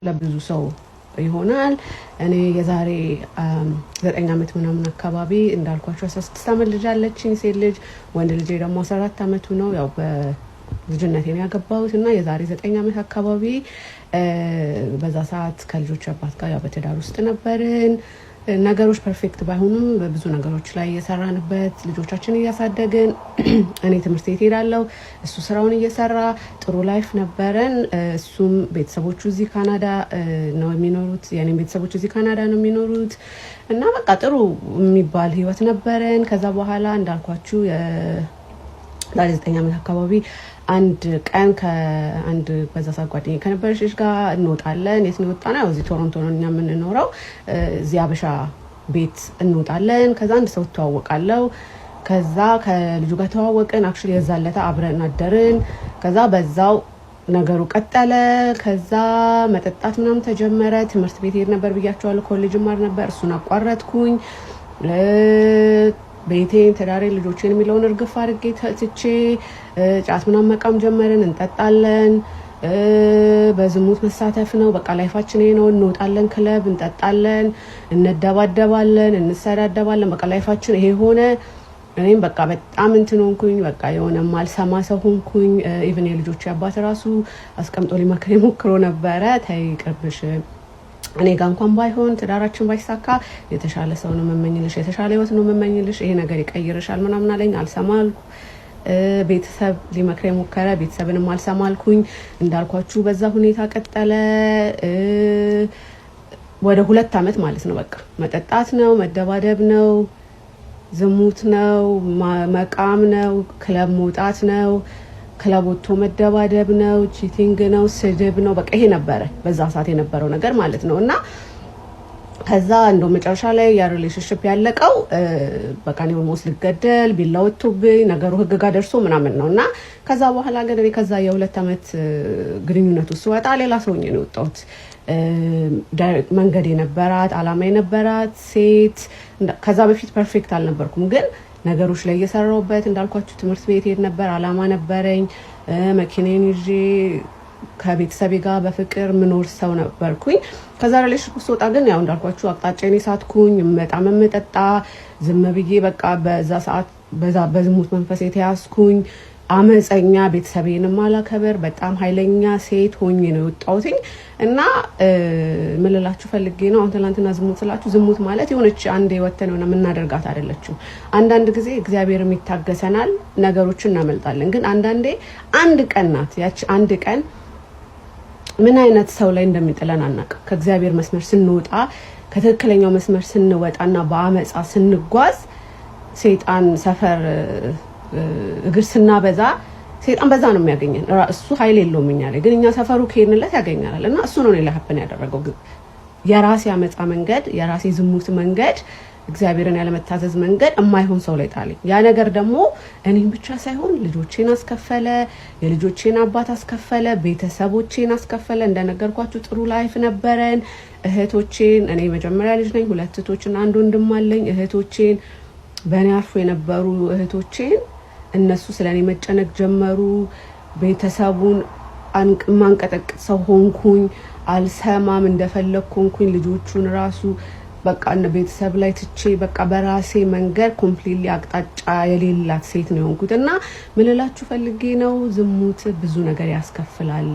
ለብዙ ሰው ይሆናል። እኔ የዛሬ 9 ዓመት ምናምን አካባቢ እንዳልኳቸው 16 ዓመት ልጅ አለችኝ፣ ሴት ልጅ። ወንድ ልጄ ደግሞ 14 ዓመቱ ነው። ያው በልጅነቴ ነው ያገባሁት እና የዛሬ 9 ዓመት አካባቢ በዛ ሰዓት ከልጆች አባት ጋር ያው በትዳር ውስጥ ነበርን። ነገሮች perfect ባይሆኑም በብዙ ነገሮች ላይ እየሰራንበት ልጆቻችን እያሳደግን፣ እኔ ትምህርት ቤት ሄዳለሁ፣ እሱ ስራውን እየሰራ ጥሩ life ነበረን። እሱም ቤተሰቦቹ እዚህ ካናዳ ነው የሚኖሩት፣ የኔም ቤተሰቦች እዚህ ካናዳ ነው የሚኖሩት እና በቃ ጥሩ የሚባል ህይወት ነበረን። ከዛ በኋላ እንዳልኳችሁ ዛሬ 9 ዓመት አካባቢ አንድ ቀን ከአንድ በዛ ሰዓት ጓደኛዬ ከነበረች ልጅ ጋር እንወጣለን። የት ነው የወጣነው? ያው እዚህ ቶሮንቶ ነው እኛ የምንኖረው። እዚህ አበሻ ቤት እንወጣለን። ከዛ አንድ ሰው እተዋወቃለሁ። ከዛ ከልጁ ጋር ተዋወቅን። Actually የዛን ለታ አብረን አደርን። ከዛ በዛው ነገሩ ቀጠለ። ከዛ መጠጣት ምናምን ተጀመረ። ትምህርት ቤት ሄድ ነበር ብያቸዋለሁ። ኮሌጅ እማር ነበር። እሱን አቋረጥኩኝ። ቤቴን፣ ትዳሬን፣ ልጆቼን የሚለውን እርግፍ አድርጌ ትቼ ጫት ምናምን መቃም ጀመርን። እንጠጣለን። በዝሙት መሳተፍ ነው በቃ life ኣችን ይሄ ነው። እንወጣለን፣ ክለብ እንጠጣለን፣ እንደባደባለን፣ እንሰዳደባለን። በቃ life ኣችን ይሄ ሆነ። እኔም በቃ በጣም እንትን ሆንኩኝ። በቃ የሆነ ማልሰማ ሰው ሆንኩኝ። Even የልጆች አባት ራሱ አስቀምጦ ሊመክረኝ ሞክሮ ነበረ። ተይ ይቅርብሽ፣ እኔ ጋ እንኳን ባይሆን፣ ትዳራችን ባይሳካ የተሻለ ሰው ነው የምመኝልሽ፣ የተሻለ ህይወት ነው የምመኝልሽ፣ ይሄ ነገር ይቀይርሻል ምናምን አለኝ። አልሰማ አልኩ። ቤተሰብ ሊመክረኝ ሞከረ። ቤተሰብንም አልሰማ አልኩኝ። እንዳልኳችሁ በዛ ሁኔታ ቀጠለ። ወደ 2 አመት ማለት ነው። በቃ መጠጣት ነው፣ መደባደብ ነው፣ ዝሙት ነው፣ መቃም ነው፣ ክለብ መውጣት ነው፣ ክለብ ወጥቶ መደባደብ ነው፣ cheating ነው፣ ስድብ ነው። በቃ ይሄ ነበረ በዛ ሰዓት የነበረው ነገር ማለት ነው። እና ከዛ እንደው መጨረሻ ላይ ያ relationship ያለቀው በቃ እኔ almost ልገደል ቢላ ወጥቶብኝ ነገሩ ህግ ጋር ደርሶ ምናምን ነው። እና ከዛ በኋላ ግን እኔ ከዛ የ2 ዓመት ግንኙነት ውስጥ ስወጣ ሌላ ሰው ሆኜ ነው የወጣሁት። መንገድ የነበራት፣ አላማ የነበራት ሴት። ከዛ በፊት perfect አልነበርኩም፣ ግን ነገሮች ላይ እየሰራሁበት፣ እንዳልኳችሁ ትምህርት ቤት ሄድ ነበር፣ አላማ ነበረኝ። መኪናዬን ይዤ ከቤተሰቤ ጋር በፍቅር ምኖር ሰው ነበርኩኝ። ከዛ relationship ውስጥ ወጣ ግን ያው እንዳልኳችሁ አቅጣጫዬን የሳትኩኝ፣ በጣም የምጠጣ፣ ዝም ብዬ በቃ በዛ ሰዓት በዛ በዝሙት መንፈስ የተያዝኩኝ፣ አመፀኛ፣ ቤተሰቤንም አላከበር፣ በጣም ኃይለኛ ሴት ሆኜ ነው የወጣሁትኝ። እና ምን ልላችሁ ፈልጌ ነው፣ አሁን ትናንትና ዝሙት ስላችሁ ዝሙት ማለት የሆነች አንድ ወተን የሆነ የምናደርጋት አይደለችም። አንዳንድ ጊዜ እግዚአብሔርም ይታገሰናል፣ ነገሮችን እናመልጣለን። ግን አንዳንዴ አንድ ቀን ናት፣ ያቺ አንድ ቀን ምን አይነት ሰው ላይ እንደሚጥለን አናውቅም። ከእግዚአብሔር መስመር ስንወጣ፣ ከትክክለኛው መስመር ስንወጣና በአመፃ ስንጓዝ፣ ሰይጣን ሰፈር እግር ስናበዛ ሰይጣን በዛ ነው የሚያገኘን። እሱ ኃይል የለውም እኛ ላይ፣ ግን እኛ ሰፈሩ ከሄድንለት ያገኘናል። እና እሱ ነው እኔ ላይ happen ያደረገው። የራሴ አመፃ መንገድ፣ የራሴ ዝሙት መንገድ፣ እግዚአብሔርን ያለመታዘዝ መንገድ የማይሆን ሰው ላይ ጣለኝ። ያ ነገር ደግሞ እኔም ብቻ ሳይሆን ልጆቼን አስከፈለ፣ የልጆቼን አባት አስከፈለ፣ ቤተሰቦቼን አስከፈለ። እንደነገርኳችሁ ጥሩ life ነበረን። እህቶቼን፣ እኔ መጀመሪያ ልጅ ነኝ፣ ሁለት እህቶችና አንድ ወንድም አለኝ። እህቶቼን፣ በእኔ አርፎ የነበሩ እህቶቼን እነሱ ስለ እኔ መጨነቅ ጀመሩ። ቤተሰቡን ማንቀጠቅጥ ሰው ሆንኩኝ። አልሰማም፣ እንደፈለግኩ ሆንኩኝ። ልጆቹን ራሱ በቃ ቤተሰብ ላይ ትቼ በቃ በራሴ መንገድ completely አቅጣጫ የሌላት ሴት ነው የሆንኩት። እና ምን ልላችሁ ፈልጌ ነው፣ ዝሙት ብዙ ነገር ያስከፍላል።